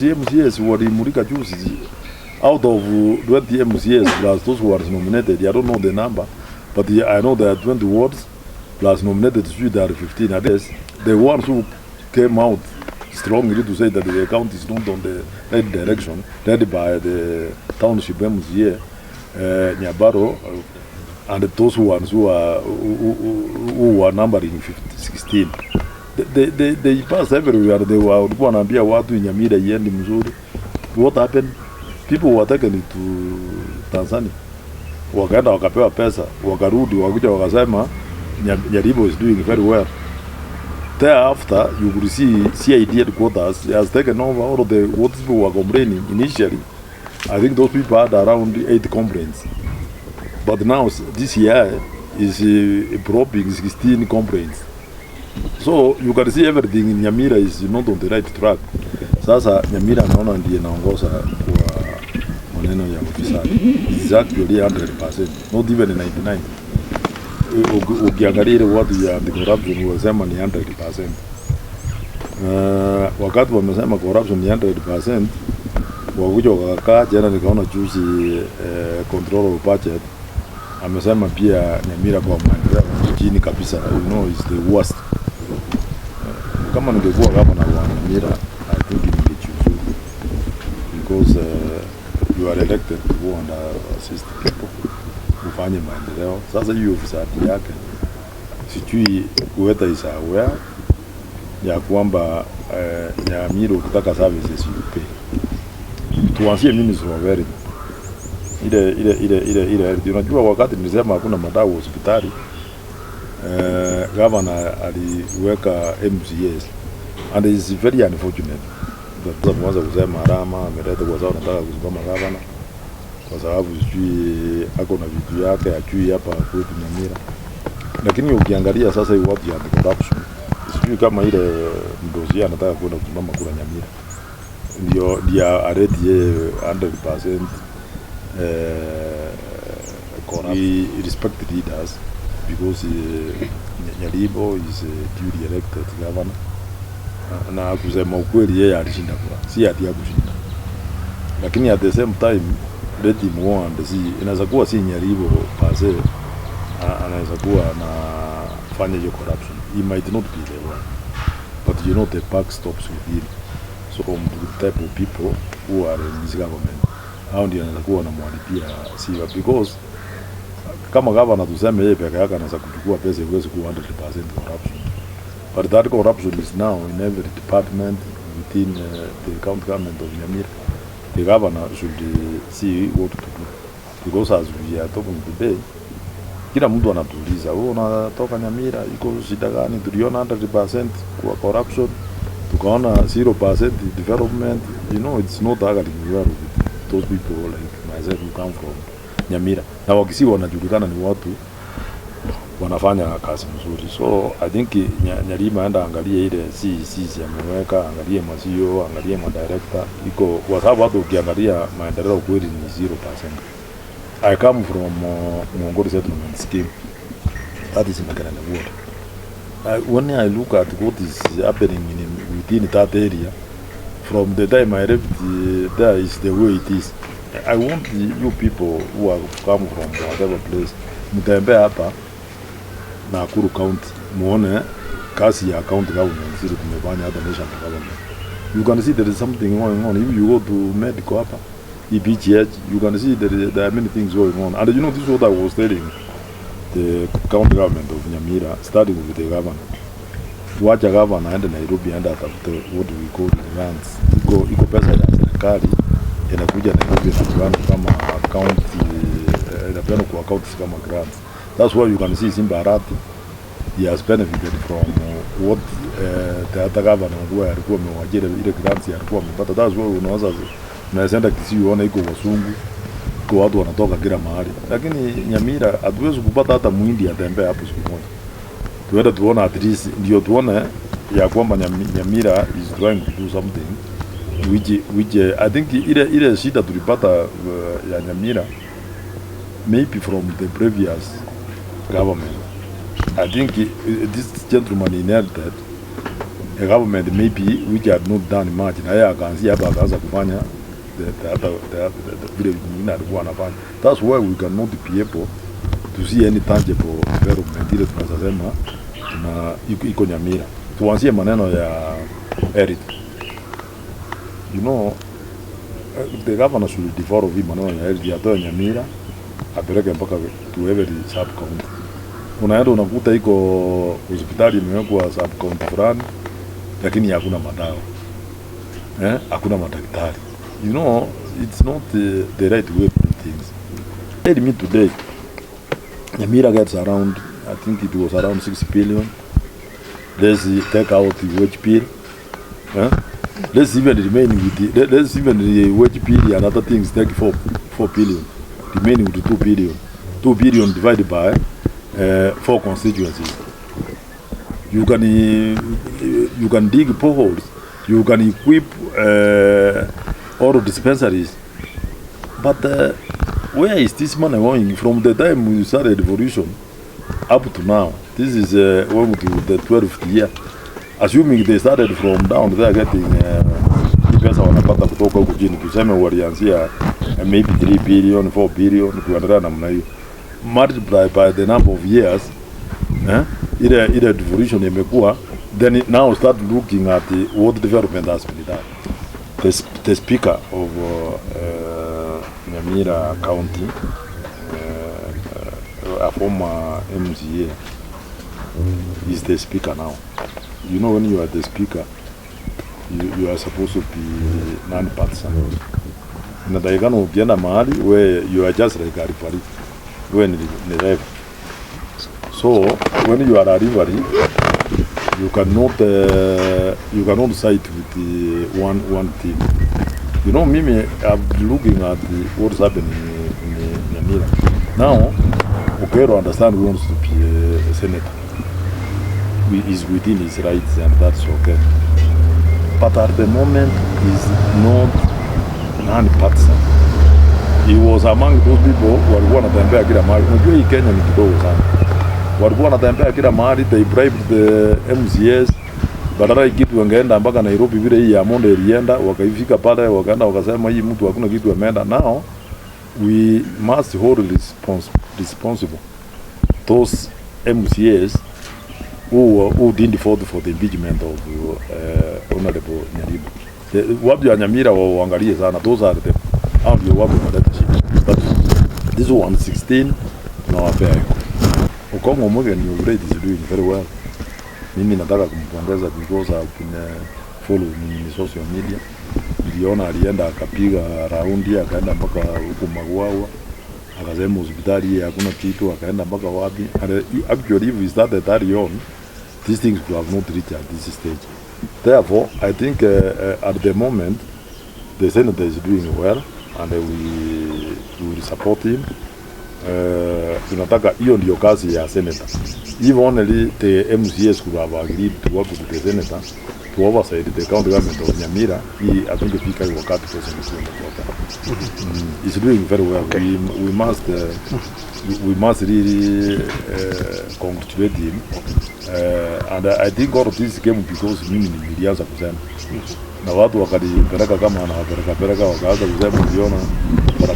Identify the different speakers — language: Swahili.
Speaker 1: MCAs walimulika juzi, out of 20 MCAs plus those who are nominated, I don't know the number, but I know there are 20 wards plus nominated, sijui there are 15. I guess the ones who came out strongly to say that the county is not on the right direction, led by the township MCA, Nyabaro, and those ones who were numbering 50, 16. They passed everywhere. They were walikuwa wanaambia watu Nyamira iendi mzuri. What happened? People were taken to Tanzania, wakaenda wakapewa pesa, wakarudi, wakuja wakasema Nyaribo is doing very well. Thereafter, you could see CID headquarters has taken over all of the what people were complaining initially. I think those people had around eight complaints. But now DCI is probing 16 complaints. So you can see everything in Nyamira is not on the right track. Sasa Nyamira naona ndiye inaongoza kwa maneno ya ufisadi. It's actually 100%, not even 99. Ukiangalia ile watu ya anti-corruption wasema ni 100%. Wakati wamesema corruption ni 100%, wakuja wakakaa jana, nikaona juzi control of budget amesema pia Nyamira kwa maendeleo chini kabisa, is the worst. Kama ningekuwa gavana wa Nyamira, I think ningejiuzulu because you are elected to go and assist people ufanye maendeleo. Sasa hiyo ufisadi yake sijui whether is aware ya kwamba Nyamira ukitaka services you pay. Tuanzie Ministry of Health, ile health. Unajua wakati nilisema hakuna madawa hospitali, governor aliweka MCAs and it's very unfortunate. Sasa mwanza kusema Arama ameleta kwa sababu anataka kusimama gavana, kwa sababu sijui ako na vitu yake ajui hapa kwetu Nyamira. Lakini ukiangalia sasa hii watu ya anti-corruption, sijui kama ile mdozi anataka kwenda kusimama kura Nyamira ndio areti yeye 100% corrupt. We respect leaders because Nyaribo is a duly elected governor na kusema ukweli yeye alishinda kura, si ati hakushinda, lakini at the same time let him go and see. Inaweza kuwa si Nyaribo per se, anaweza kuwa anafanya hiyo corruption. He might not be the one, but you know the buck stops with him. So the type of people who are in this government, hao ndio anaweza kuwa wanamwalipia sifa because kama gavana tuseme yeye peke yake anaweza kuchukua pesa, iwezi kuwa 100% corruption, but that corruption is now in every department within the county government of Nyamira. The governor should see what to do because as we are talking today, kila mtu anatuuliza, wewe unatoka Nyamira, iko shida gani? Tuliona 100% kwa corruption, tukaona 0% development. You know, it's not agreeing well with those people like myself who come from Nyamira. Na Wakisii wanajulikana ni watu wanafanya kazi mzuri, so I think Nyarima enda angalie ile CECs ameweka, angalie ma CEO, angalie ma director iko, kwa sababu hata ukiangalia maendeleo kweli ni 0%. I come from Mwongori settlement scheme, that is Makerere ward. When I look at what is happening within that area, from the time I left, there is the way it is. I want you people who have come from whatever place, mtembee hapa Nakuru County muone kazi ya county government zile tumefanya, hata national government. You can see there is something going on. If you go to medical hapa EPGH, you can see there are many things going on. And you know, this is what I was telling the county government of Nyamira, starting with the governor. Wacha governor aende Nairobi, aende atafute what we call grants. Iko pesa ya serikali inakuja Nairobi inapeanwa kama county, inapeanwa kwa counties kama grants. That's why you can see Simba Arati, he has benefited from what the other governor huwa alikuwa amewajiri, ile grants alikuwa amepata. That's why unaweza enda Kisii uone iko wasungu, iko watu wanatoka kila mahali, lakini Nyamira hatuwezi kupata hata muhindi atembee hapo siku moja, tuende tuone at least, ndio tuone ya kwamba Nyamira is trying to do something which I think ile shida tulipata ya Nyamira maybe from the previous government. I think this gentleman inherited A government maybe which had not done much, na yeye akaanzia hapa akaanza kufanya vile mwingine alikuwa anafanya. That's why we cannot be able to see any tangible development ile tunaweza sema tuna iko Nyamira. Tuanzie maneno ya health. The governor should develop hii maneno ya health, atoe Nyamira apeleke mpaka to every sub county. Unaenda unakuta iko hospitali imewekwa sub county fulani, lakini hakuna madawa, hakuna madaktari. It's not the right way to do things. Tell me today, Nyamira gets around, I think it was around 6 billion. Let's take out the wage bill. Eh? Let's even remain with the, let's even the wage bill and other things take 4 billion. Remaining with 2 billion. 2 billion divided by four constituencies. You can dig boreholes. You can equip all dispensaries. But where is this money going from the time we started devolution up to now? This is going to the 12th year. Assuming they started from down there getting hii pesa wanapata kutoka huku chini, tuseme walianzia maybe 3 billion, 4 billion, kuendelea namna hiyo, multiply by the number of years, ile devolution imekuwa, then now start looking at what development has been done. The speaker of Nyamira County, a former MCA, is the speaker now. When you are the speaker, you are supposed to be non-partisan. Inatakikana ukienda mahali we you are just like a referee. We ni ref. So when you are a referee, you cannot side with the one team. Mimi I'm looking at what's happening in Nyamira. Now, Okero understand he wants to be a senator. He is within his rights and that's okay. But at the moment, he's not non-partisan. He was among those people walikuwa wanatembea kila mahali. Unajua hii Kenya ni kidogo sana. Walikuwa wanatembea kila mahali, they bribed the MCAs. Badala hii kitu wangeenda mpaka Nairobi vile hii ya Monde ilienda, wakaifika pale wakaenda wakasema hii mtu hakuna kitu ameenda. Now we must hold responsible those MCAs who didn't vote for the impeachment of Honorable Nyaribo. Watu ya Nyamira waangalie sana, those are the hao ndio watu wanaleta shida. But this one 16 tunawapea hiyo. Okong'o Omogeni of late is doing very well. Mimi nataka kumpongeza because I've been following in social media. Niliona alienda akapiga raundi akaenda mpaka huku Magwawa, akasema hospitali hii hakuna kitu, akaenda mpaka wapi. And actually if we started early on, these things would have not reached at this stage. Therefore, I think at the moment the senator is doing well and we will support him. Tunataka hiyo ndio kazi ya senator. If only the MCAs could have agreed to work with the senator to oversight the county government of Nyamira, hii hatungefika hii wakati pesa imekuwa imetoka. He's doing very well.
Speaker 2: Okay.
Speaker 1: We must really congratulate him. And I think all of this came because mimi nilianza kusema na watu wakanipeleka kama anawapeleka peleka, wakaanza kusema uliona mara